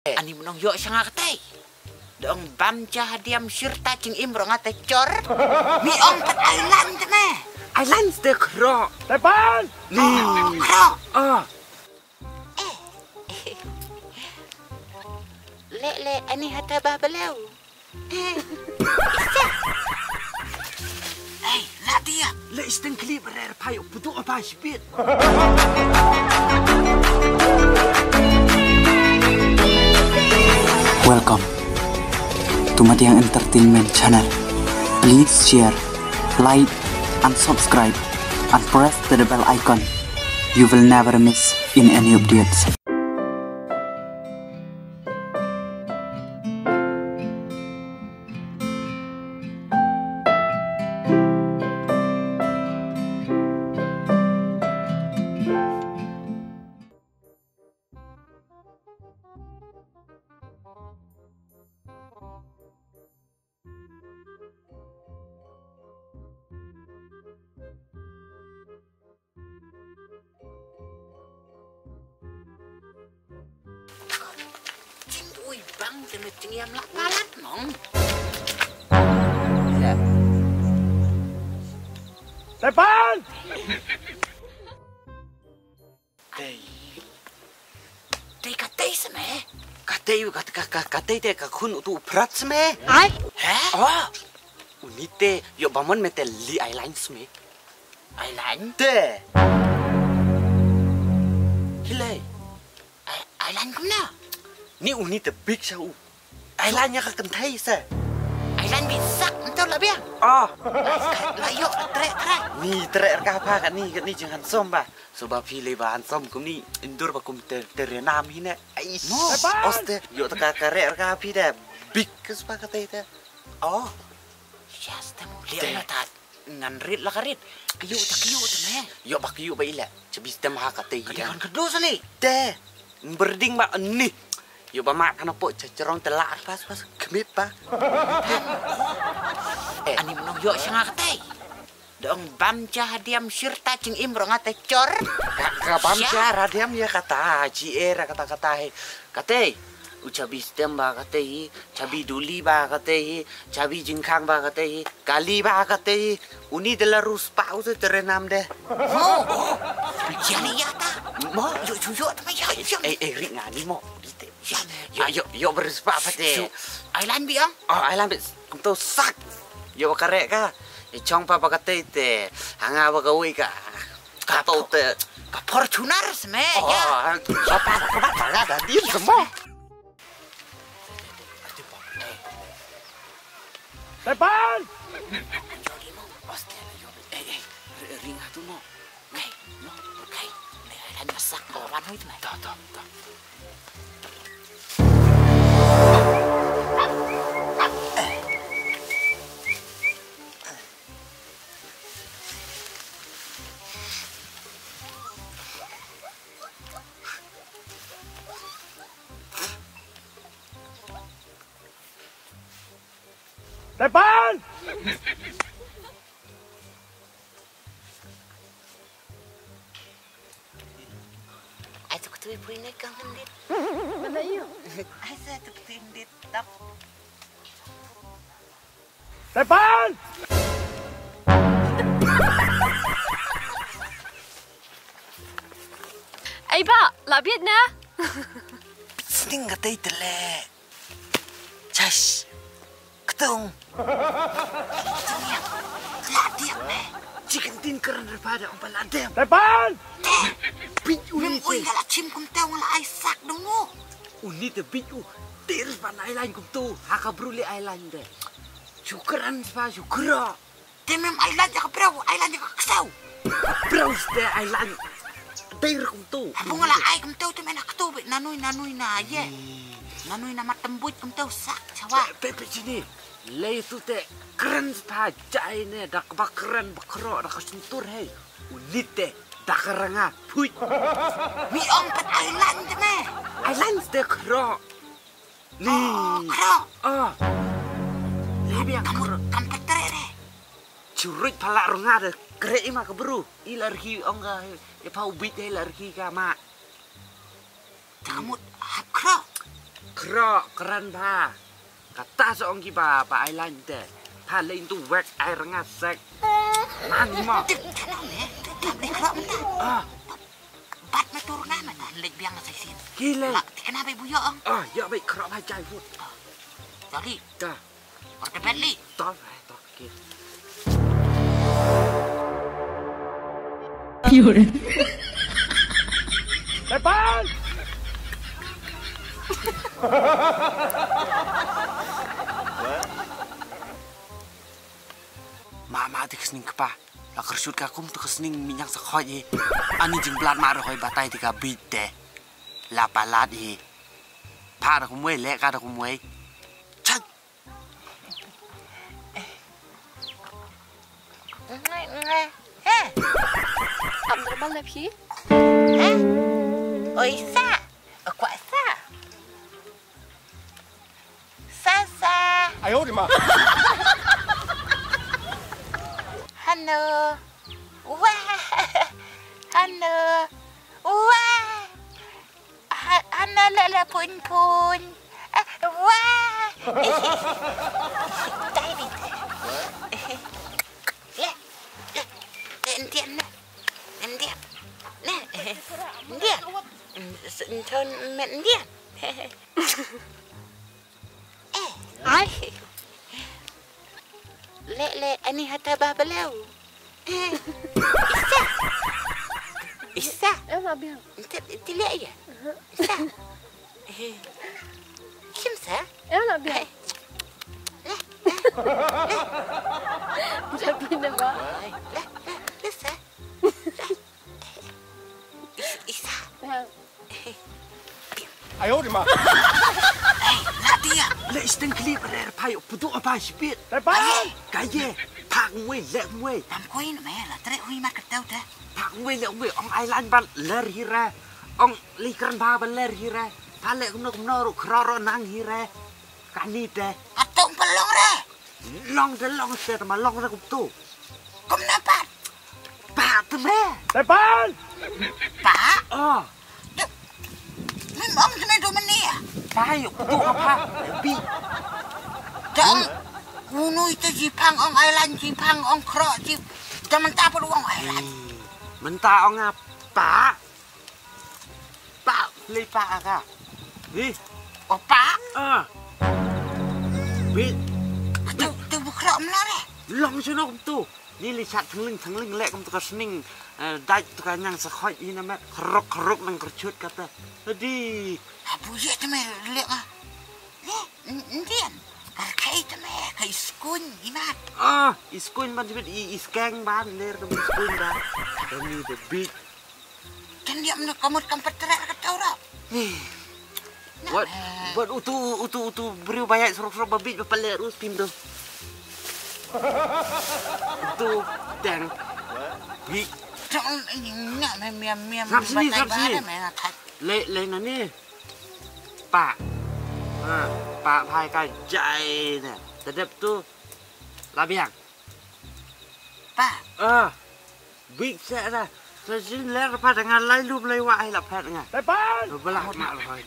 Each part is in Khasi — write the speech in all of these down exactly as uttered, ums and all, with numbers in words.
Ani mynno ïoh sha nga katei. Dong bam ja hadiam shirta jingim rong ate chor. Mi ong pat ailan te me. Ailan ste khro. Tepan. Ni. Khro. Ah. Eh. Le le ani hata ba beleu. Eh. Hey, la dia. Le isteng kli berer pai putu apa sipit. Welcome to Madiang Entertainment Channel. Please share, like, and subscribe, and press the bell icon. You will never miss in any updates. Jingui bang te me jingïam la palat nong. Tepan. Tei. Tei katei seme. Katei ka ka ka katei te ka khun utu u prat seme. Ai. He? Oh. Uni te ïoh bamon me te li ailan seme. Ailan? Te. Hilai. Ai- Ailan kumna? Ni uni te big sha u. Ailan ïa ka kynthei se. Ailan bi sak nto la biang. Ah. La ïoh tre tre. Ni tre ka pha ka ni ka ni jing handsome ba. So ba phi le ba handsome kum ni indur ba kum te te renam hi ne. Ai. Mo. Oste ïoh ta ka ka re ka phi de. Big ka spa ka te te. Oh. Yes, te mo. Liang na ta. Ngan rit la ka rit. Kyu ta kyu ta me. Ïoh ba kyu ba ile. Chabi stem ha ka te. Ka dei kan ka dos ni. Te. Berding ba ni. Ïoh ba ma kana po cha charong te la pas pas kmit ba. Eh, ani mnong ïoh sha nga ka te. Dong bam cha hadiam shirta jingim rong ate chor. Ka ka bam cha hadiam ïa kata chi era kata kata he. Ka te. U chabi stem ba ka te hi. Chabi duli ba ka te hi. Chabi jingkhang ba ka te hi. Kali ba ka te hi. Uni de la rus pa u te renam de. Ho. Jani ya ta. Mo. Yo yo yo ta ya ya. Eh eh ri ngani mo. Yo yo yo berus pa pa te. Ailan bi ang. Oh ailan bi. Kum to sak. Yo ba kare ka. Yo chong pa ba ka te te. Hanga ba ka wi ka. Ka to te. Ka Fortuner seme. Oh. Ka pa ka pa ka da di semo. Tepan! Ring atu mo. Kai, mo, kai. Ni ai la nyasak ko wan hoi tu mai. To, to, to. Tepan! Ai tu kutui pui ne kang hendit. Mana iyo? Ai sa tu kutui hendit tap. Tepan! Ai ba, la biet na. Sning ka tei tele. Chas. Ktung. Tiniang. Telah diam eh. Chicken tin keren daripada orang pala dem. Tepan! Bit uni te. Ui ngala chim kum teu ngala ai sak dong u. Uni te bit u. Tiris ban ai lain kum tu. Haka bruli ai lain de. Syukuran spa syukura. Te mem ai lain jaka brau ai lain jaka ksau. Brau ste ai lain. Dei rukum tu. Abung ngala ai kum tu te mena ktu bit nanui nanui na ye. Nanui na mat tembut kum tu sak chawa. Pe pe sini. Lei tu te keren spa jai ne dak ba keren ba kero dak sentur hei. Unit te dak ranga pui. Mi ong pat ai lain te me. Ai lain ste kero. Ni. Kro. Ah. Ni biang kro. Kam petere re. Churut pala runga de kre ima ke bru. I larhi ong ka e pau bit e larhi ka ma. Tamut hap kro. Krok kren ba. Kata sa ong ki ba ba ai lain te. Tha lei tu wek ai rnga sek. Nang mo. Dik, tha lei, dik, dik, dik, dik, dik, dik. Ah. Bat me tur ngan na lek biang sa sin. Ki lei. Lak, ti kena bai buyo ong. Ah, ya bai krok ba jai put. Jali. Ka. Orte bet li. Tor, eh, tor, ki. Pure. Tepan! Mama, te ka sning kpa. La kyrshut ka kum te ka sning minyang sa khoi hi. Ani jingblad ma ra hoi batai te ka bit te. La palat hi. Pha da kumwei, le ka da kumwei. Chak. Ngai, ngai. He. Am normal na phi? He? Oi sa. Akwa sa. Sasa. Ayo di ma. Hano. Wah. Hano. Wah. Ha-, hano le le pun pun. Ah, wah. Dai di. Le, le, le, Indian na. Indian. Na. Indian. Nton met Indian. Eh. Ai. Le, le, ani hata ba belau. Eh. Isa. Isa. Em la biang. Ente, ente le ya. Isa. Eh. Kim sa? Em la biang. Eh. Le, le, le. Jadi ne ba. Le, le, le sa. Is-, isa. Ayo di ma. Hey, la dia. Le isteng klip rer pai putu apa sipit. Tepan. Kaye. Phak ngwe le ngwe. Tam koi na me la trek hui mat ketau te. Phak ngwe le ngwe ong ai lan ban ler hira. Ong li kran ba ban ler hira. Pale kumno kumno ru kroro nang hira. Kani te. Atong pelong re. Long te long te ma long re kumtu. Kum na pat. Pa te me. Tepan. Pa. Oh. Mem ong te me do meni ya. Pa yuk tu apa. Bi. Dong. Unu ite jipang ong island jipang ong kro jip. Te menta pa ong island. Menta ong apa. Pa, lei pa ka. Hi. O pa. Ah. Bi. Tu, tu bukra mla re. Long sino kum tu. Ni li chat thangling thangling le kum tu ka sning. Eh, dai tu ka nyang sa khoi ina met. Khrok khrok nang kerchut kata. Adi. Abu ye te me le nga. Ni, n-, ndian. Kar kai te me ka iskun imat. Ah, iskun ban jibit i iskeng ban ler tu iskun ban. Kami the big. Kan dia mena kamut kam petrek ka tau ra. Wat, wat utu, utu, utu briew ba ïaid surok-surok ba biej ba pale rus pim tu. Utu tang. Biej. Tang nya me miam miam. Sap sini, sap sini. Le, le nani. Pa. Ha, pa phai ka jai na. Tadep tu. Labiang. Pa. Ah. Big set da. Sa jin ler pa da nga lai lup lai wa ai la phet nga. Tepan. Ba la ma la hoi.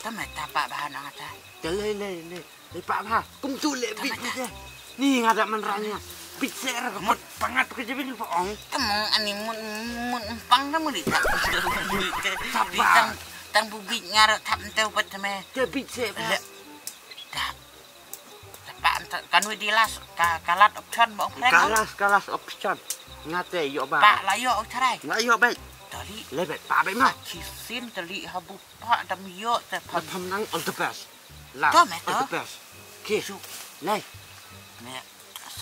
Tama ta pa ba na ta. Te le le le. Le pa ba. Kum tu le big set. Ni nga da man ran nga. Big set ra ka mut pangat ka jibin pa ong. Tamang ani mun mun pang na mun di ta. Sapa. Tang tang bu big nga ra tap nteu pat tama. Te big set ba. Le. Da. Tepa ente kan wi di las ka kalat option ba ong prank. Kalas kalas option. Ngate yo ba. Pa la yo ong tharai. La yo ba. Tali. Le bet pa ba ma. Ki sin tali habu pa dam yo te pam. Pam nang all the best. La. To me to. All the best. Ki. Su. Lai. Me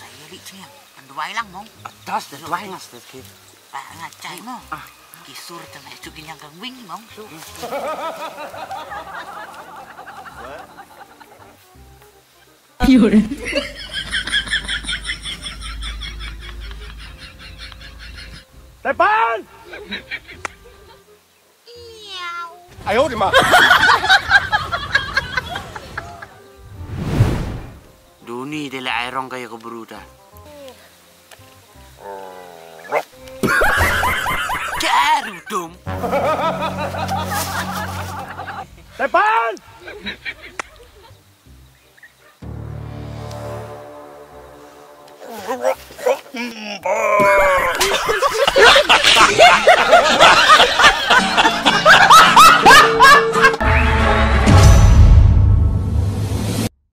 sa ye li chim. An duai lang mong. Atas de duai ngas de ki. Pa nga chai mo. Ah. Ki sur te me su ki nyang kang wing mong su. Pure. Tepan! Ayo di ma. Duni de le ai rong kaya ko bruta. Karu dum. Tepan!